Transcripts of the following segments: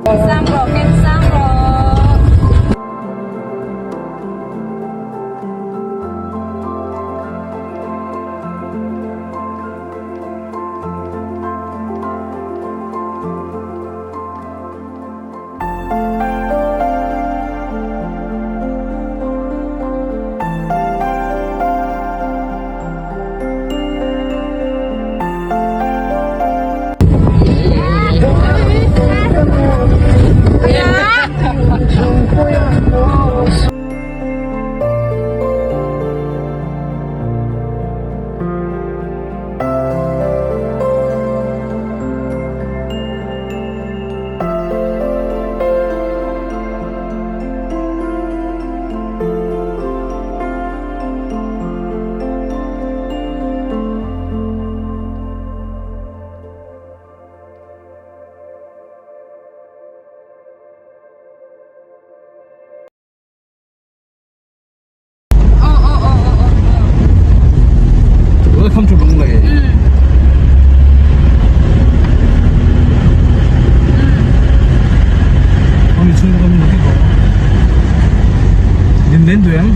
Sang rawh ken sang rawh. Welcome to Lunglei. Ami chhung ka mi ko. Din den tu em?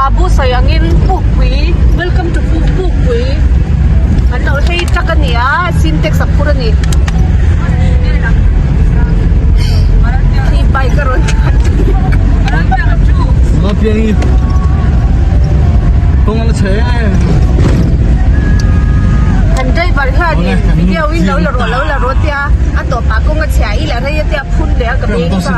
Babu sawi angin Pukpui welcome to Pukpui an lo hlei tak a ni a sintex a phur a ni khi bike a rawn tlan Kan driver hianin video in lo la rawh lo la rawh tia a tawpah kawng a chhia i la rei a tia phun leh a ka beng ta.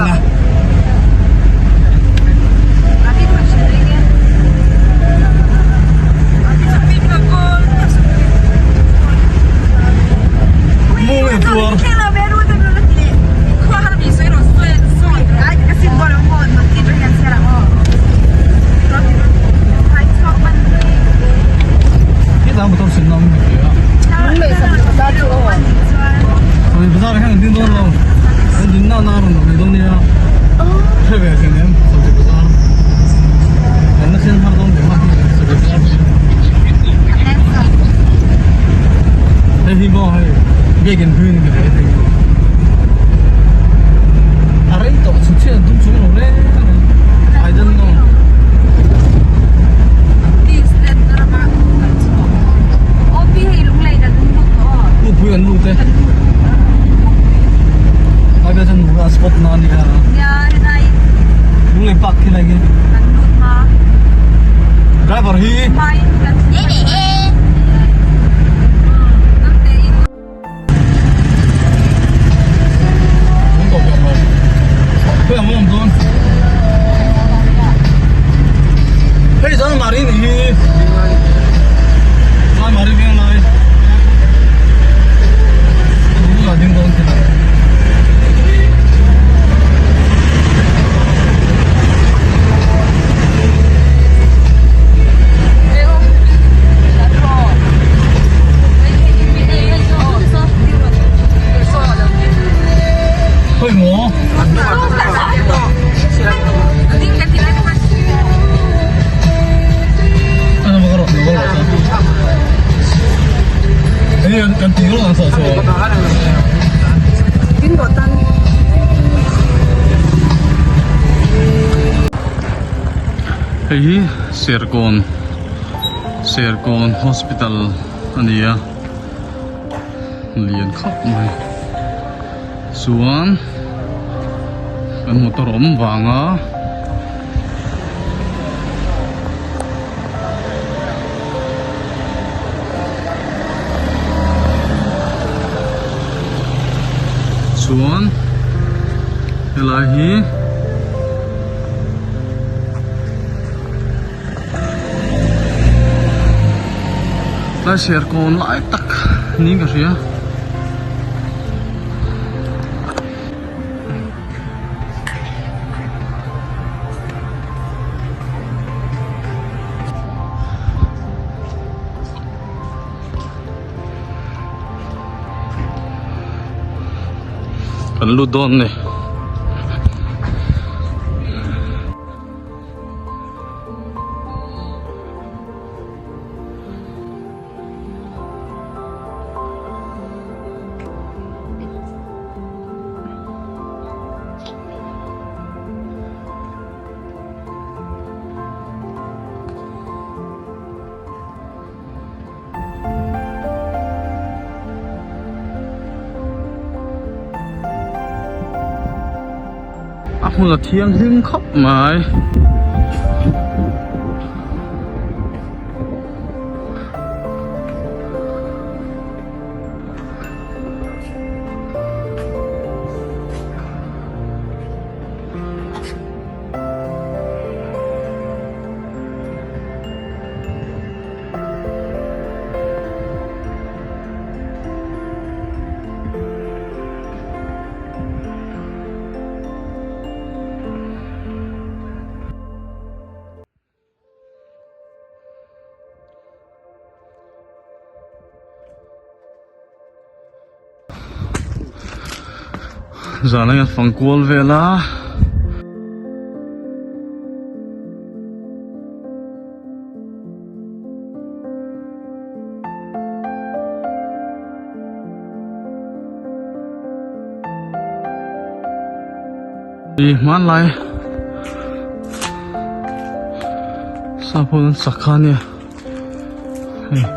Driver hi Hei zan mari ni hi Zan mari veng lai Lu ding dawn thil Hei maw Kan ti lo ang so so. Hei hi Serkawn Serkawn Hospital a ni a lian khawp mai chuan kan motor awm vanga chuan helai hi tlai serkawn lai tak niin ka hria. Kan lut dawn a ni. A hmun a thianghlim khawp mai. Zan a fang kual vel a. Ih hmanlai. Sap ho an sak kha ania hei.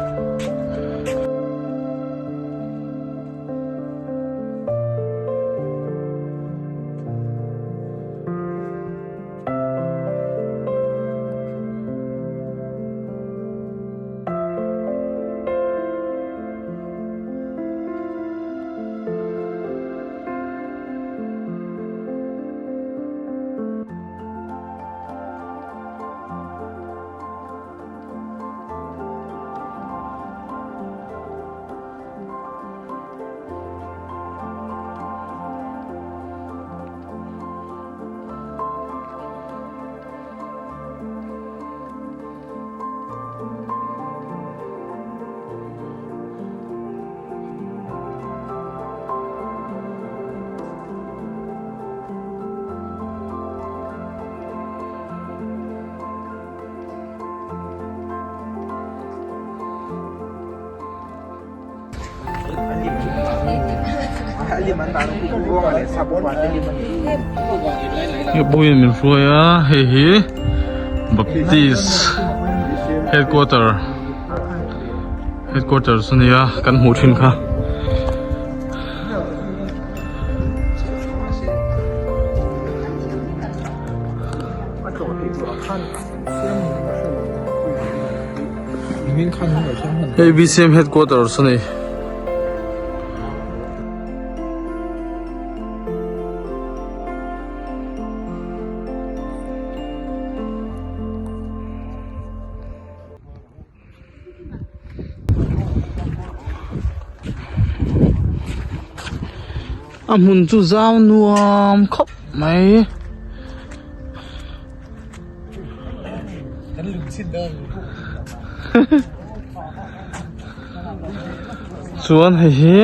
Puiin min hruai a hei hi Baptist headquarter headquarters a nia kan hmuh thin kha. Hei BCM headquarters a ni. A hmun chu zau nuam khawp mai. Chuan hei hi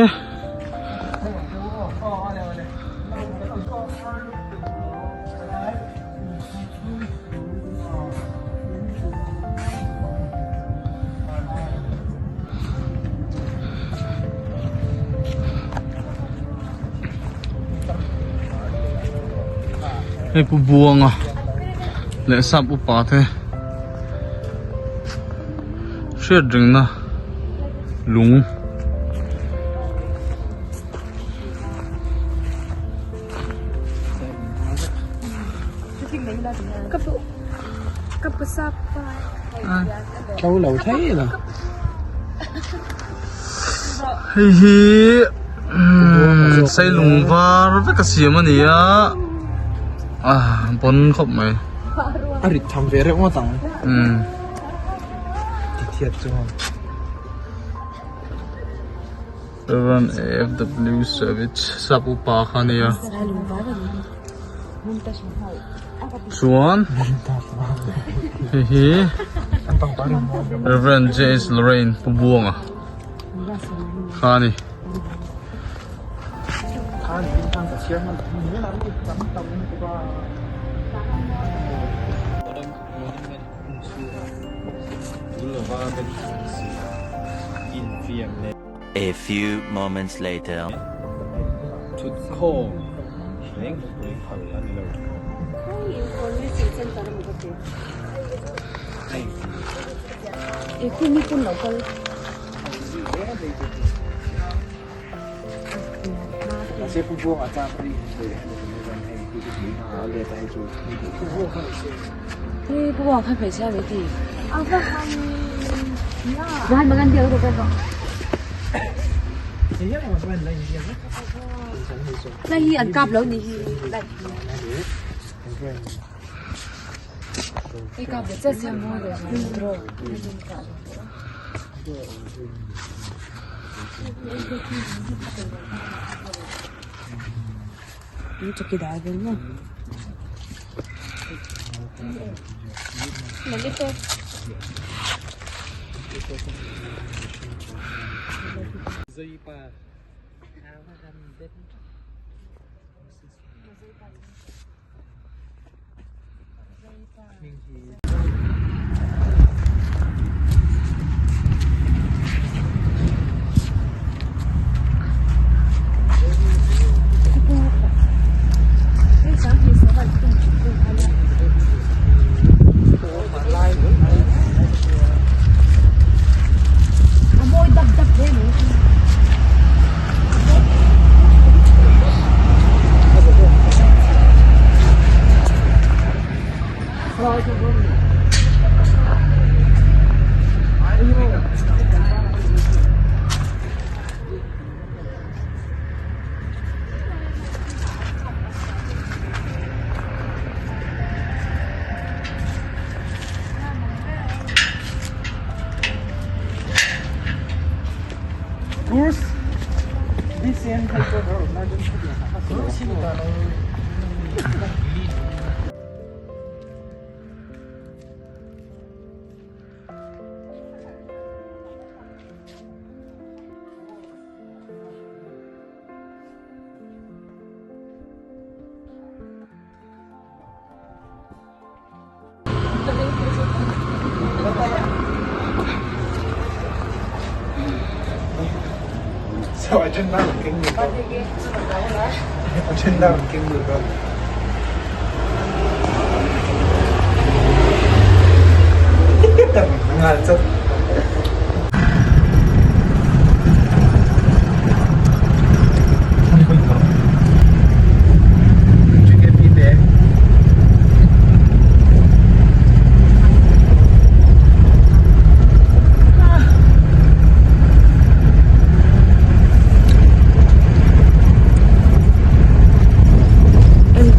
Hei pu Buanga leh sap upa te hriat ringna lung. Hei hi seilung var vek a siam a ni a ah bon khawp mai a rit tham ve reuh ngawt ang ti thiat chuan. Reverend AFW Savage sap upa kha a nia chuan hei hi Reverend JS Lorraine Pu Buanga kha a ni. A few moments later. Thutkhawm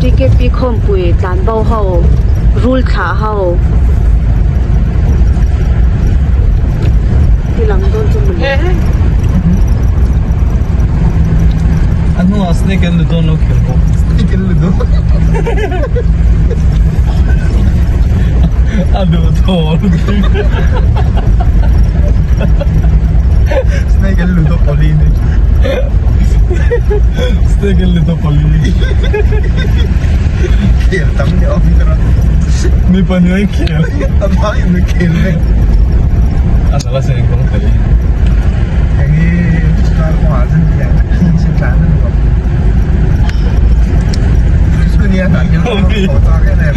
MTKP khawmpui tlanbo ho rul thlah ho ti lang dawn chu mawle. A hnuah snake and ludo an lo khel bawk. Snake and ludo. A duh thaw Snake and ludo pali ni. Snake and ludo pali. Khel tam ni awm tara. Mi pahnih an khel. A hma in a khel vek. A nala sen kawng tel. Heng hi star kawngah chuan tiang khi chu tlan a nuam. Chunia tah hian haw chak em em.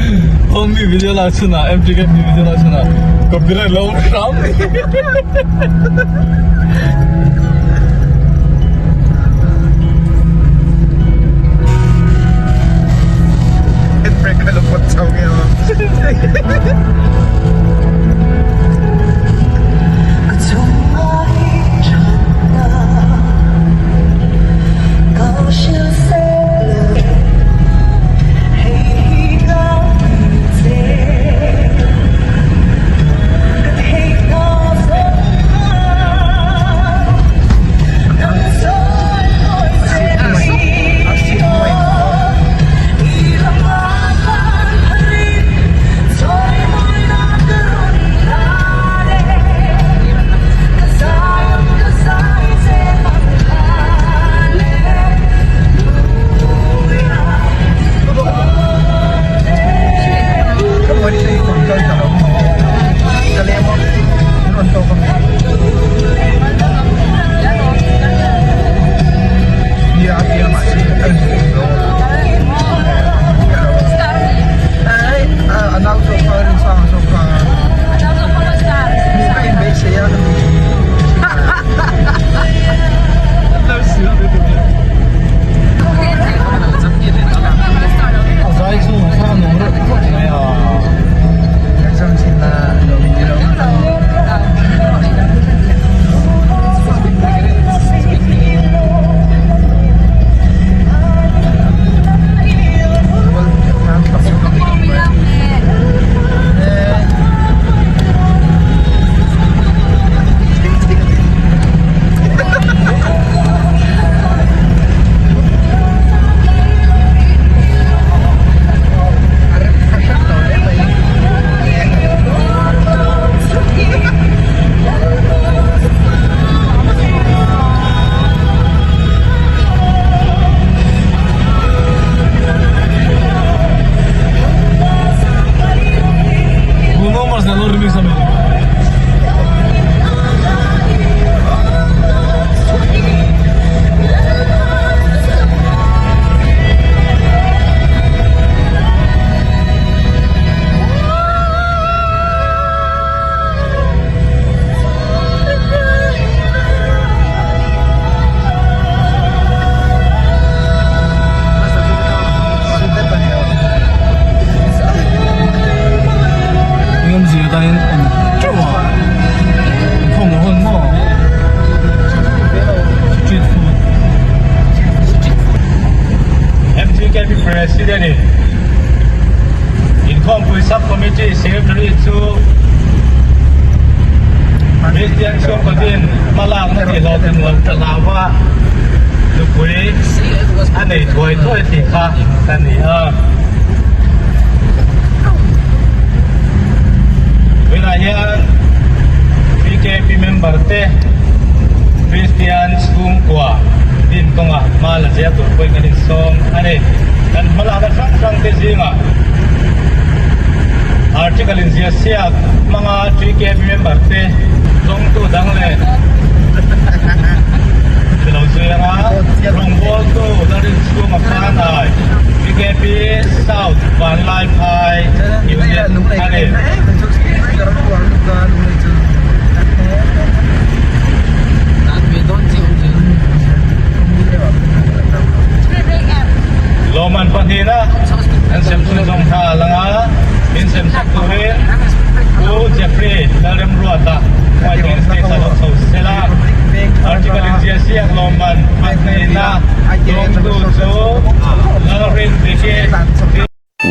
Homie video lak chhunah MTKP video lak chhunah copyright lo awm hram. Handbrake kha lo pawt chho nge maw. Bruno Mars nen lo remix a mi. Ngawmzia tan in awm teuh a, inkhawm lo hawn maw? Street food. MTKP President in Inkhawmpui Sub Committee Secretary chu Christian chhungkaw din hmalakna tih hlawhtling lo ta hlau a. Nupui a nei thuai thuai tih kha ka ni a. Tunah hian BKP member te Kristian chhungkua din kawngah hma la zel tur pawhin kan insawm a ni. Kan hmalakna hrang hrang te zingah article inziah siak hmanga BKP member te zawngtu dang leh Chilo zui anga rawngbawltu Lalrinchhunga Khanai, BKP South Vanlaiphai Unit a ni. Lawmman pahnihna an sem chhunzawm nghal anga min sem sak turin Pu Jeffrey Lalremruata Whiting State a lo chho sela. Article in ziah siak lawmman pahnihna dawngtu chu Lalrin Diki.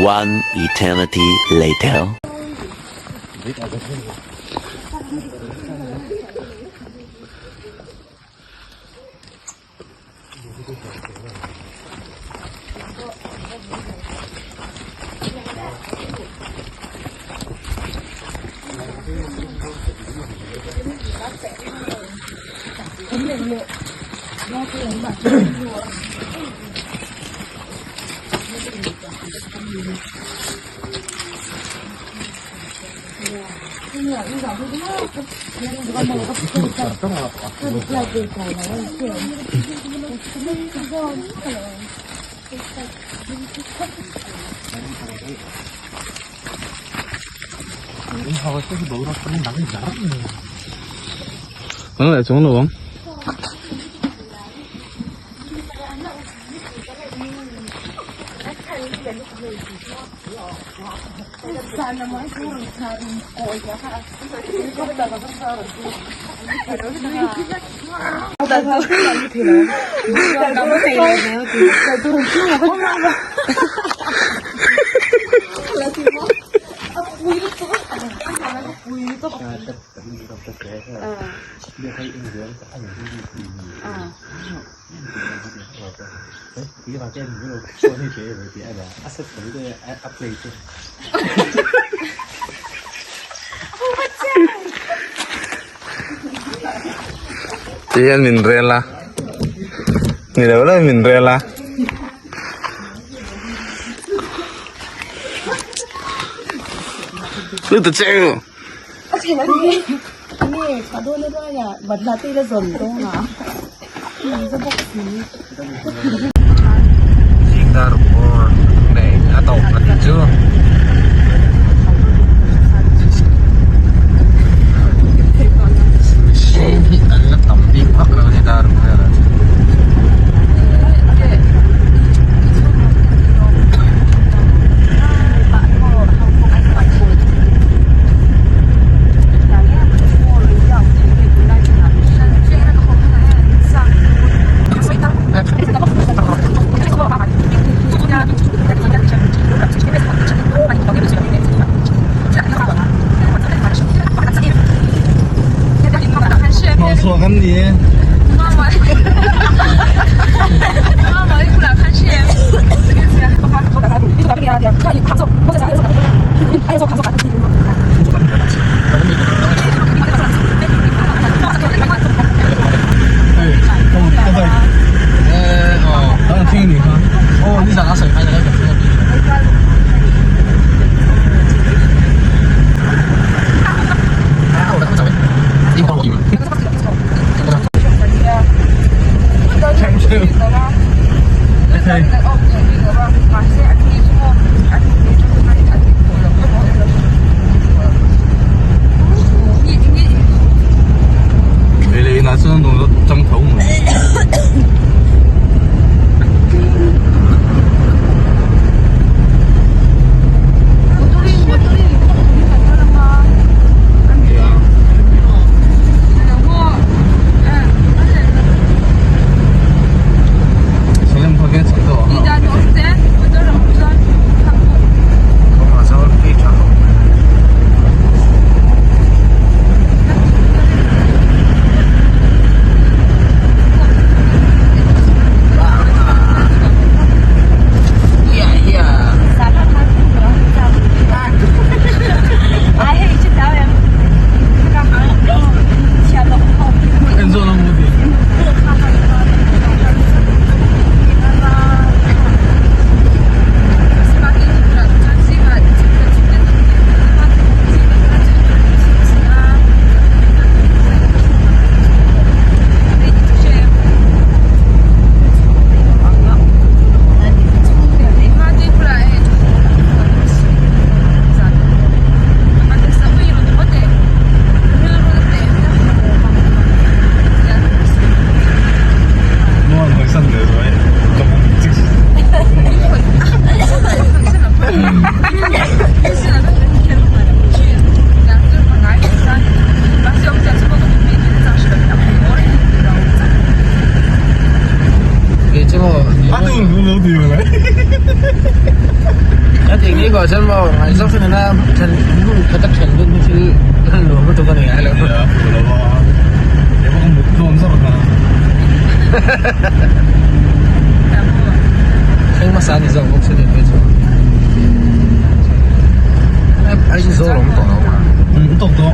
One eternity later. Kan leh chuang lo ang. Ti hian min rel a ni lo lo min rel a. Lu ta cheu. Zingdar bawr leh a tawp a tih chu. Mihring hi an la tam bik vak lo a ni dar velah chuan. Keimah chuan maw ngaihzawng chu nena then hun khat a then dun hi thil nuam lutuk a ni ngai lo. Nia a fuh lo a, kei pawh ka mut tluang zawk a. Thleng hmasa a ni zawk bawk se ni phei chuan. Aizawl awm tawh lo a. Umm tawk tawh.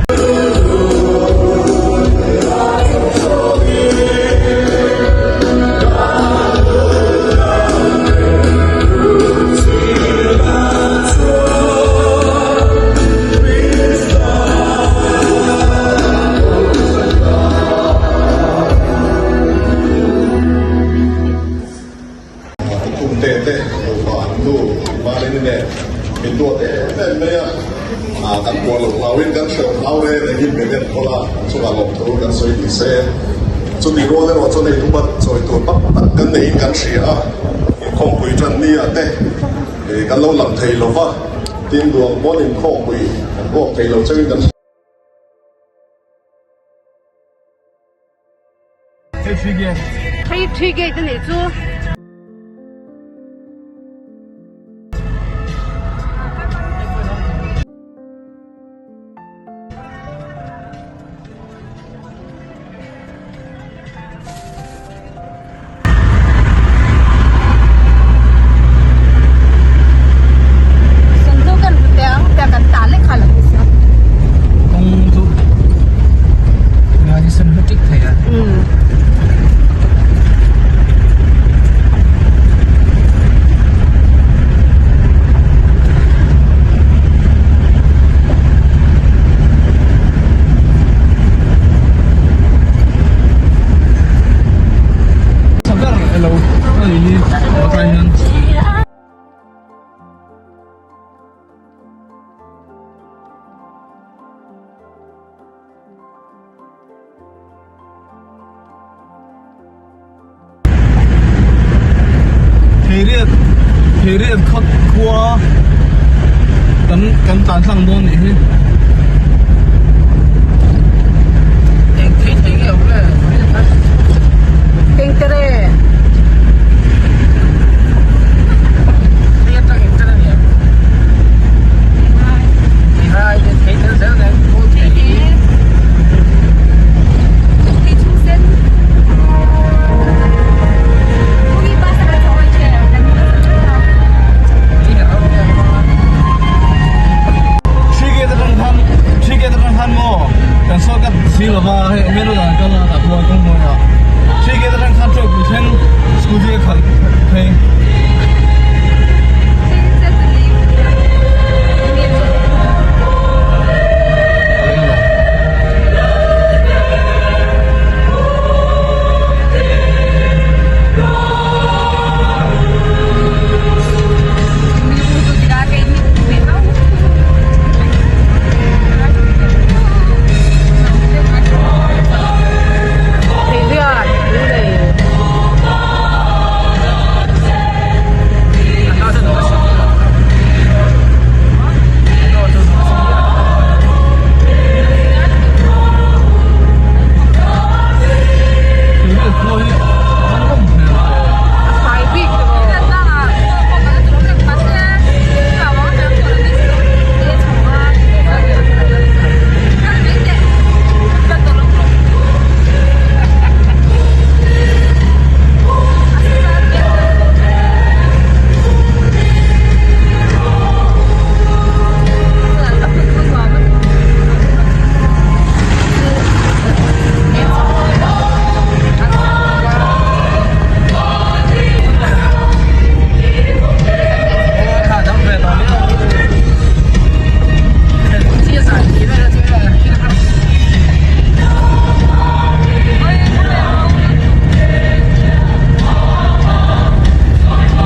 Kum te te nupa an nu Marini nen min duat em em mai a, kan buah loh hlauin kan hreuh hlau reng rengin min enkawl a, an chungah lawmthu kan sawi ni se. Chutih rual erawh chuan hei thupat chawi tur tam tak kan neiin kan hria a, inkhawmpui tan nia te kan lo lang thei lo va, tin duang pawn inkhawmpui kan kawp thei lo chauhin kan hria. Hei three gate a nih chu. Sanzu kan hmu teh ang tiang kan tah lek kha lo ni sia. Kawng chu ngai sen hlu tik thei a. Umm. Theiriat Theiriat khaw khua kan kan tlan tlang dawn nih hi. Eng thei thei nge awm le? Eng tere. Thei atang in tel a nia. Thei hai te thei tel zel nen khawl thei. Thei chung sen. Kan sawi kat si lova hei main road ah an kal a tah pawh kawng hnuai ah three gate atang khan truck pui thleng scooty a khalh phei.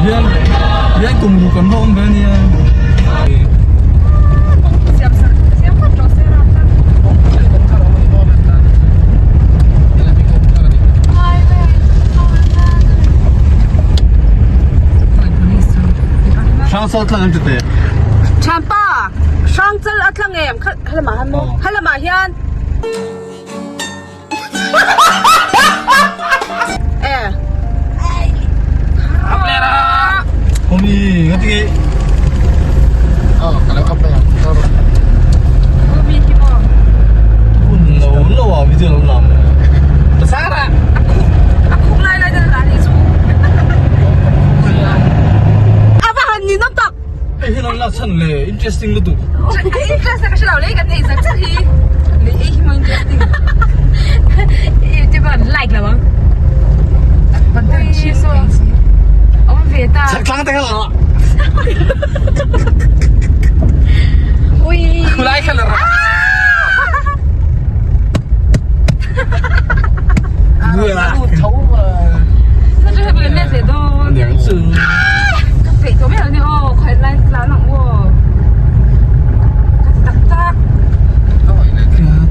Hian hian kum ruk an va awm ve ania. Hrangchal tlang an ti teh. Thianpa, Hrangchal a tlang em? Kha lamah han maw? Kha lamah hian. E. Homi, ngati nge? Hun lo lo a video lo lam. A va han ninawm tak. Hei hi lo la chhan le interesting lutuk. Thlang te kha la. Khulai kha la. Liang chu. Ka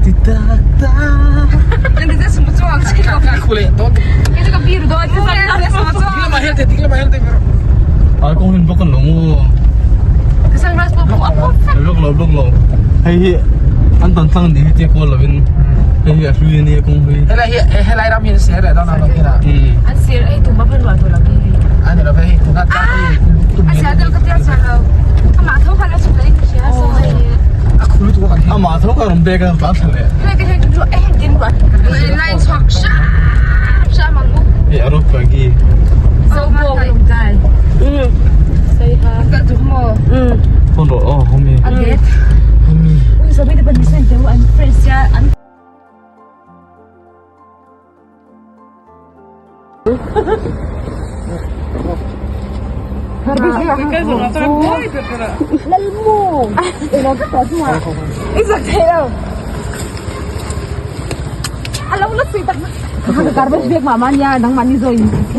ti tak tak. Ai kawng hin block an lo maw? Block lo block lo. Hei hi an tan thlang ni hi tia kual lovin hei hi a hlui ania kawng hlui. Helai hi helai ram hi an ser leh dawn a lo khin a. An ser ei tum a ruah tur ang hi. Ani lo hei tuna tlang hi tum A ser deuh ka tia ser lo. Amah tho khan a chhuk leh in ka hria so hei. A khul tu kan Amah tho ka rawn bag a tlan thla leh. Hei ka hei ruah eh din ruah. Line chhuak sha sha mang u. Hei a rawk ka gi. So bong lung kai. Sei ha. Ka du mo. Phone ro oh homie. Okay. Homie. Ui so mi te pan sen te an fresh ya an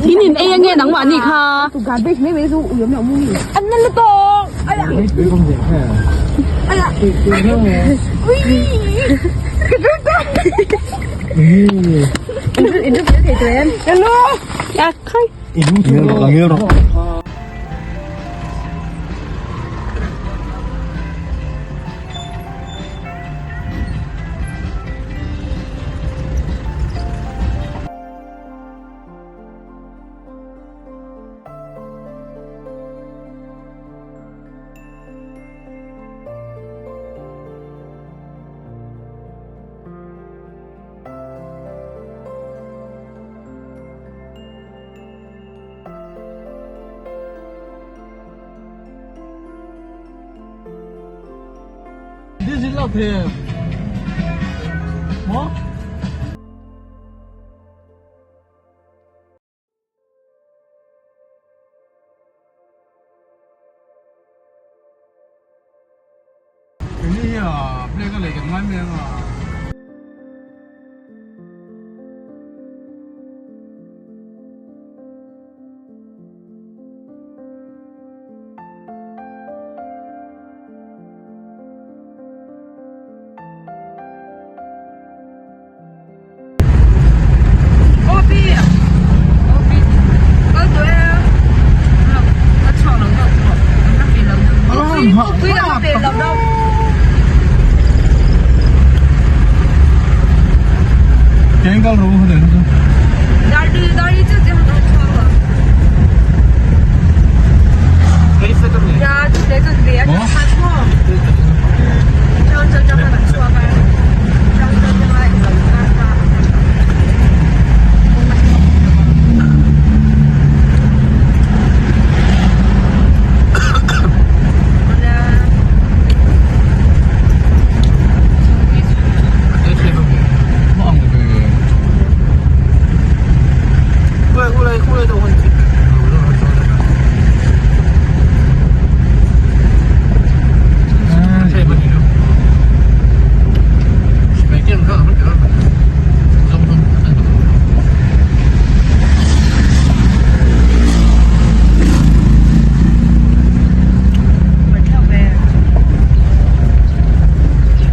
In in ei ange nangmah ni kha an na lutuk Diesel la the maw? Eng hi a black a lei kan ngai mai ang a.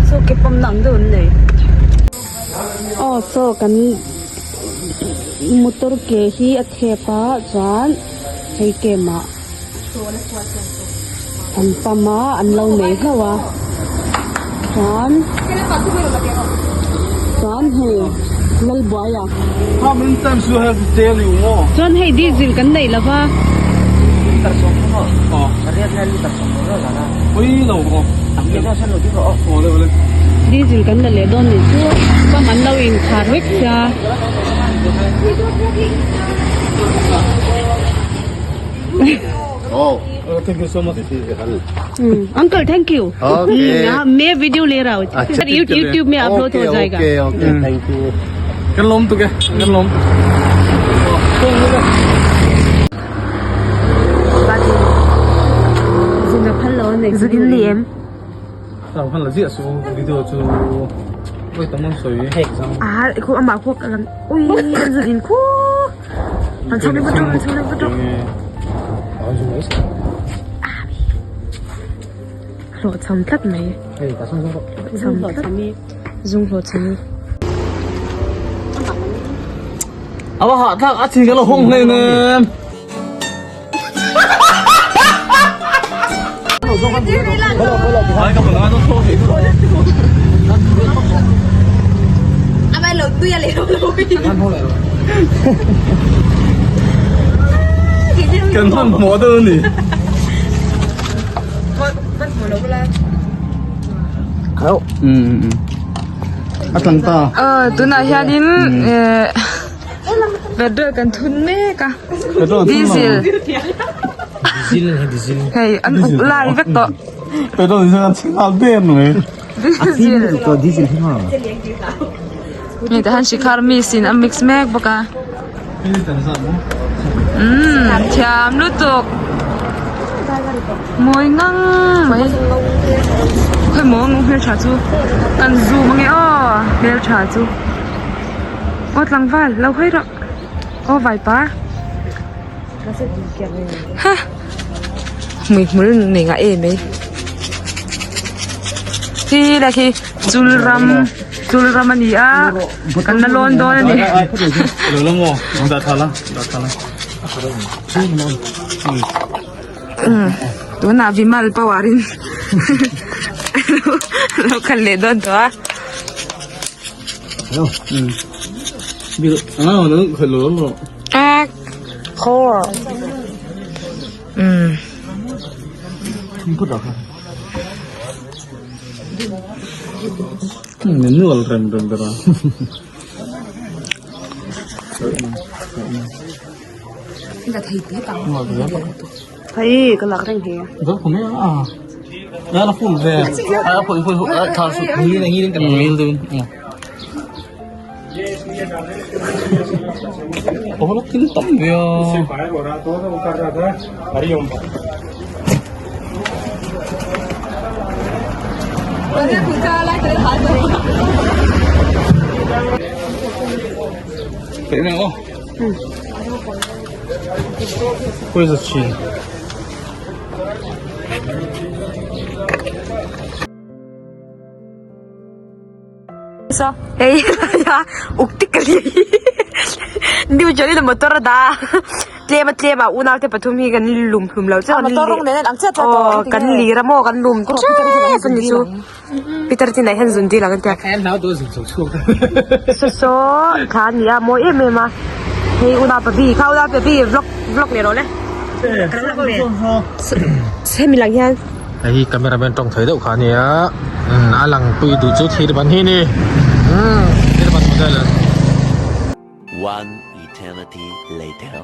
Saw ke pawm na ang deuh an nei aw saw kan motor ke hi a thep a chuan hei kem ah an pump a an lo nei hlauh a chuan chuan hei Lalbuaia chuan hei diesel kan neih lova. Diesel kan la leh dawn nih chu pump an lo inkhar vek sia. Uncle thank you मैं video ले रहा हूँ sir YouTube में अपलोड हो जाएगा Kan lawm tuk e kan lawm. Hlawhchham tlat mai. Hlawhchham tlat. Zung hlawhchham. Ava hah thlak a chin ka lo hawng hlei nem. Kan hmanhmawh deuh a ni. A tlang ta. Tunah hianin petrol kan thun mek a diesel hei an uk lai vek tawh. Petrol hi chuan a chhe nghal der mai. Diesel hei tah hian shikhar mix in a mix mek bawk a. Umm thiam lutuk mawi ngang mai khawimaw ang hmeltha chu kan zoom ange aw hmeltha chu aw tlangval lo hawi rawh aw vaipa ha hmuihmul nei ngah em mai khi lai khi chul ram chul ram a ni a. Kan la lawn dawn a ni. Tunah Vimal power in lo kal leh dawn tawh a. Ek khaw. Umm. Manual rem rem ber a. Hei ka lak reng hi. Dawr khum em a. Ya la full ve. A phoi phoi thar su ni na ngi kan mail dun. Oh la tin tam ve a. Pawisa chhin. Hei laia uk tik ka li new johnny na motor a dah a tlem a tlem ah unau te pathum hi kan lum hlum lo chiah aw kan lir a maw kan lum tep a ni chu pitar chin ah hian zun dil ang an tia saw saw thla a ni a mawi em em a hei unau pa bi kha unau pa bi vlog vlog leh rawh le hemi lang hian. Hei hi camera man tawng thei deuh kha a nia umm a lang pui duh chu thir ban hi a ni umm thir ban model. One eternity later.